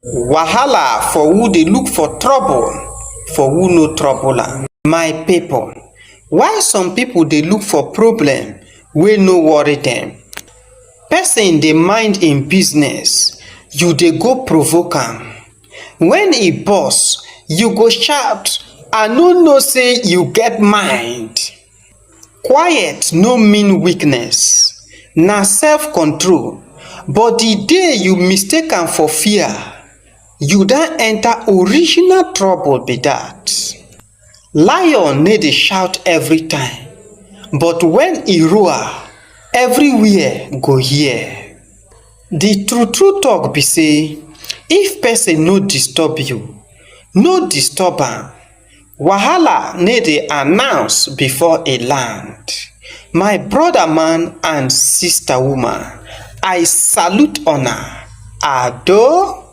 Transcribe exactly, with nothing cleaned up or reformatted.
Wahala for who dey look for trouble, for who no trouble am. My people, why some people dey look for problem wey no worry dem? Person dey mind im business, you dey go provoke am. When e boss, you go shout, "I no know say you get mind." Quiet no mean weakness, na self-control. But the day you mistake am for fear, you don enter original trouble be that. Lion no dey shout every time, but when e roar, everywhere go hear. The true true talk be say, if person no disturb you, no disturb am. Wahala no dey announce before e land. My brother man and sister woman, I salute una. Ado.